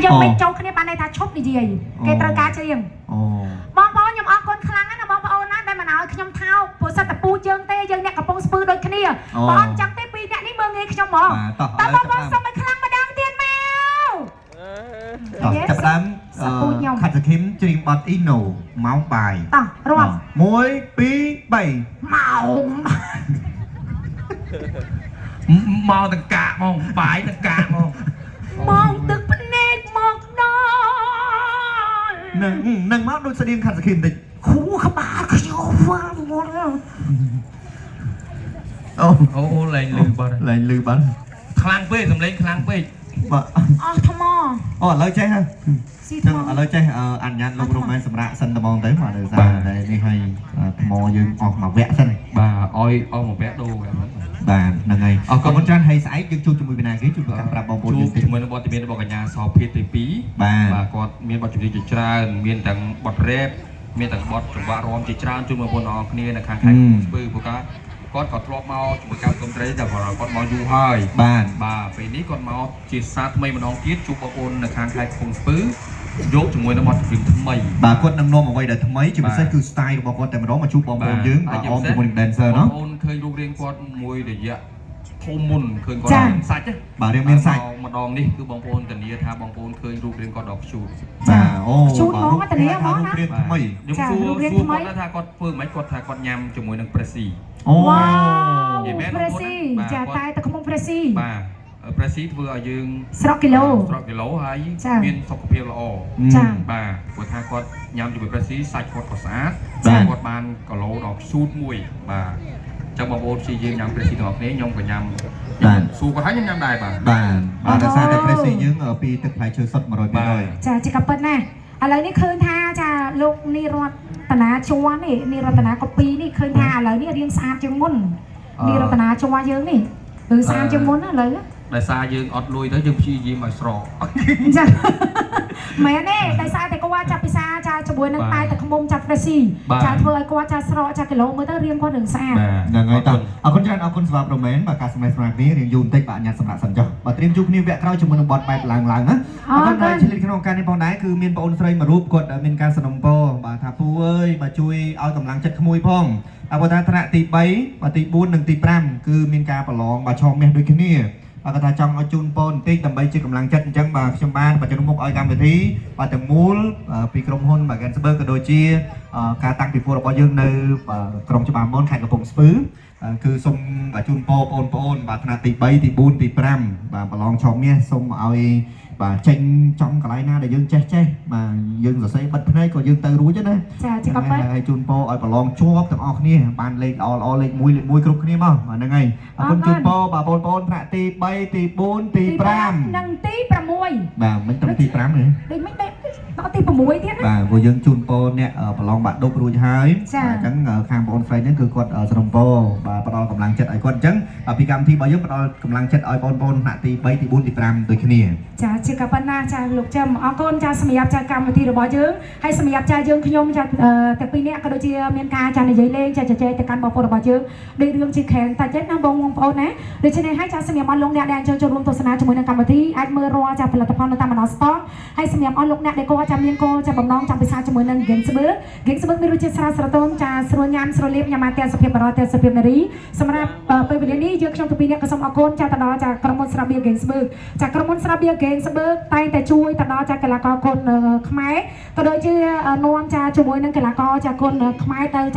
យើងមិនចូលគ្នាបានន័យថាឈប់និយាយគេត្រូវការច្រៀង អូ បងប្អូនខ្ញុំអរគុណខ្លាំងណាស់ណាបងប្អូនណាដែលមិនឲ្យខ្ញុំថោកព្រោះសិតតែពូជយើងទេយើងអ្នកកំពុងស្ពឺដូចគ្នាបើអត់ចឹងទេពីរអ្នកនេះមើលងាយខ្ញុំហ្មង បាទតោះ តើបងប្អូនសុំឲ្យខ្លាំងម្ដងទៀតមក តោះចាប់ផ្ដើម សពូជខ្ញុំ ខាត់សខឹមច្រៀងបទអ៊ីណូម៉ោងបាយ តោះរាប់ 1 2 3 ម៉ោង មកតង្កាក់មកបាយតង្កាក់មក ម៉ោងទឹកភ្នែកមកដល់ នឹងនឹងមកដូចស្តៀងខាត់សខឹមតិច ខួរក្បាលខ្ញុំវល់វល់ អូ អូអូលែងលឺបាត់ លែងលឺបាត់ ខ្លាំងពេកសំលេងខ្លាំងពេក បាទ អស់ថ្ម អូឥឡូវចេះហើយ ស៊ីថ្ម ចឹងឥឡូវចេះអនុញ្ញាតលោករមែនសម្រាប់សិនត្មងទៅបាទដោយសារតែនេះឲ្យថ្មយើងអស់មួយវគ្គសិន បាទឲ្យអស់មកវគ្គដូរហ្នឹង បាទហ្នឹងហើយ អរគុណ អរគុណច្រើនហើយស្អែកយើងជួបជាមួយពីណាគេជួយប្រកាសប្រាប់បងប្អូន ជួ យើងតិច បជាមួយនឹងបទចម្រៀងរបស់កញ្ញាសោភិតទី2 បាទ បាទគាត់មានបទចម្រៀងជាច្រើនមានទាំងបទរ៉េបមានទាំងបទចង្វាក់រាំជាច្រើនជូនបងប្អូនអរគ្នានៅខាងខេត្តកំពង់ស្ពឺព្រោះកាគាត់ក៏ធ្លាប់មកជាមួយកម្មគុំត្រីតែគាត់មកយូរហើយ បាទ បាទពេលនេះគាត់មកជាសារថ្មីម្ដងទៀតជួបបងប្អូននៅខាងខេត្តកំពង់ស្ពឺយកជាមួយនឹងបទចម្រៀងថ្មី បាទគាត់នឹងនាំអ្វីដែលថ្មីជាពិសេសគឺ style របស់គាត់តែម្ដងមកជួបបងប្អូនយើងបាទអមជាមួយនឹង dancer ណោះ បងប្អូនឃើញរូបរាងគាត់មួយរយៈធំមុនឃើញគាត់មានសាច់ណា បាទរៀងមានសាច់ ម្ដងនេះគឺបងប្អូនធានាថាបងប្អូនឃើញរូបរាងគាត់ដ៏ខ្ជូត បាទអូ ជូនហ្មងតាលាហ្មងណា រូបរាងថ្មី ខ្ញុំសួរសួរគាត់ថាគាត់ធ្វើមិនគាត់ថាគាត់ញ៉ាំជាមួយនឹង Presi អូ វ៉ាវ និយាយមែន ប្រេស៊ី បាទគាត់ ចាតែទឹកខ្មុំប្រេស៊ី បាទ Presi ធ្វើឲ្យយើង ស្រកគីឡូ ស្រកគីឡូហើយ ចា មានសុខភាពល្អ ចា បាទព្រោះថាគាត់ញ៉ាំជាមួយ Presi សាច់គាត់ក៏ស្អាត បាទ គាត់បានគីឡូដ៏ខ្ជូតមួយបាទអញ្ចឹងបងប្អូនព្យាយាមញ៉ាំ Presi ទាំងអស់គ្នាខ្ញុំក៏ញ៉ាំ បាទ សួរគាត់ហើយខ្ញុំញ៉ាំដែរបាទ បាទបាទដោយសារតែ Presi យើងពីទឹកផ្លែឈើសុទ្ធ100% ចាជាកប៉ិតណាស់ឥឡូវនេះឃើញថាចាលោកនីរតនាជួននេះនីរតនាកូពីនេះឃើញថាឥឡូវនេះរៀងស្អាតជាងមុននីរតនាជួយើងនេះគឺស្អាតជាងមុនណាឥឡូវ ដោយសារយើងអត់លុយទៅយើងព្យាយាមឲ្យស្រក ចាមែនទេដោយសារតែគាត់ចាប់ពិសាចាជាមួយនឹង បាទ តែទឹកខ្មុំចាប់ Freshie បាទ ចាធ្វើឲ្យគាត់ចាស្រកចាគីឡូមើលទៅរៀងគាត់នឹងស្អាត ហ្នឹងហើយតោះអរគុណច្រើនអរគុណសម្រាប់រមែនបាទការសម្ដែងសម្រាប់នេះរៀងយូរបន្តិចបាទអញ្ញាតសម្រាប់សិនចុះបាទត្រៀមជួបគ្នាវគ្គក្រោយជាមួយនឹងបទបែបឡើងឡើងណា អរគុណ ហើយឆ្លៀតក្នុងការនេះផងដែរគឺមានប្អូនស្រីមួយរូបគាត់មានការសំណពរបាទថាពូអើយបាទជួយឲ្យកម្លាំងចិត្តក្មួយផងបាទគាត់ថាថ្នាក់ទី3បាទទី4និងទី5គឺមានការប្រឡងបាទឆមាសដូចគ្នាបាទគាត់ថាចង់ឲ្យជូនពរបន្តិចដើម្បីជាកម្លាំងចិត្តអញ្ចឹងបាទខ្ញុំបានបាទជំនុំមុខឲ្យកម្មវិធីបាទទាំងមូលបាទពីក្រុមហ៊ុនបាទ Gainsberg ក៏ដូចជាការតាំងពិព័រណ៍របស់យើងនៅបាទក្រុងច្បារមនខេត្តកំពង់ស្ពឺបាទគឺសូមបាទជូនពរបងប្អូនបាទថ្នាក់ទី3ទី4ទី5បាទប្រឡងឆមាសសូមឲ្យបាទចេញចំកន្លែងណាដែលយើងចេះចេះបាទយើងសរសេរបិទភ្នែកក៏យើងទៅរួចដែរណា ចាជាកប៉ិត ហើយជូនពរឲ្យប្រឡងជាប់ទាំងអស់គ្នាបានលេខល្អល្អលេខ1លេខ1គ្រប់គ្នាមកបាទហ្នឹងហើយអរគុណជូនពរបាទបងប្អូនថ្នាក់ទី3ទី4ទី5 និងទី6 បាទមិនត្រឹមទី5ទេ ដូចមិនដល់ទី6ទៀតណា បាទព្រោះយើងជូនពរអ្នកប្រឡងបាក់ឌុបរួចហើយ ចា៎ បាទអញ្ចឹងខាងបងប្អូនស្រីហ្នឹងគឺគាត់សំណូមពរបាទផ្ដល់កម្លាំងចិត្តឲ្យគាត់អញ្ចឹងបាទពីកម្មវិធីរបស់យើងផ្ដល់កម្លាំងចិត្តឲ្យបងប្អូនថ្នាក់ទី3ទី4ទី5ដូចគ្នា ចាជាកប៉ុណ្ណាចាលោកចឹមអរគុណចាសម្រាប់ចាកម្មវិធីរបស់យើងហើយសម្រាប់ចាយើងខ្ញុំចាទាំងពីរនាក់ក៏ដូចជាមានការចានិយាយលេងចាជជែកទៅកាន់បងប្អូនរបស់យើងដោយរឿងជាខែនតែចិត្តណាបងប្អូនណាដូច្នេះហើយចាសម្រាប់អស់លោកអ្នកដែលអញ្ជើញចូលរួមទស្សនាជាមួយនឹងកម្មវិធីអាចមើលរាល់ចាផលិតផលនៅតាមបណ្ដោះស្តង់ហើយសម្រាប់អស់លោកអ្នកដែលគាត់ចាមានគោលចាបំណងចង់ពិសាជាមួយនឹង Gainsberg Gainsberg មានរសជាតិស្រាលស្រទន់ចាស្រួលញ៉ាំស្រួលលេបញ៉ាំបានទាំងសុភាពបរិទាំងសុភាពនារីសម្រាប់ពេលវេលានេះយើងខ្ញុំទាំងពីរនាក់ក៏សូមអរគុណចាទៅដល់ចាក្រុមហ៊ុនស្រាបៀរ Gainsberg ចាក្រុមហ៊ុនស្រាបៀរ Gainsberg តែងតែជួយទៅដល់ចាកីឡាករគុណខ្មែរក៏ដូចជានាំចាជាមួយនឹងកីឡាករចាគុណខ្មែរទៅ